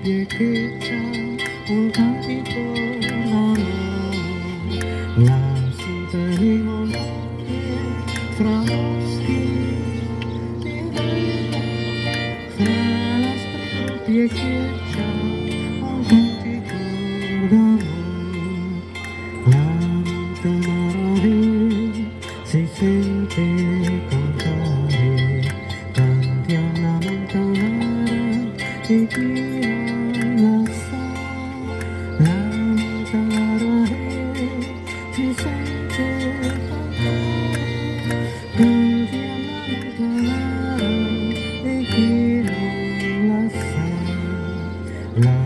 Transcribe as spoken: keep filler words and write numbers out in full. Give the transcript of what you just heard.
Piechegia un cantico d'amor, la sente i monti fra boschi, fra la strada piechegia un cantico d'amor. La montanara si sente cantare, cantiamo la montanara e chi non la sa. La montanara si sente cantare, cantiamo la montanara e chi non la sa. La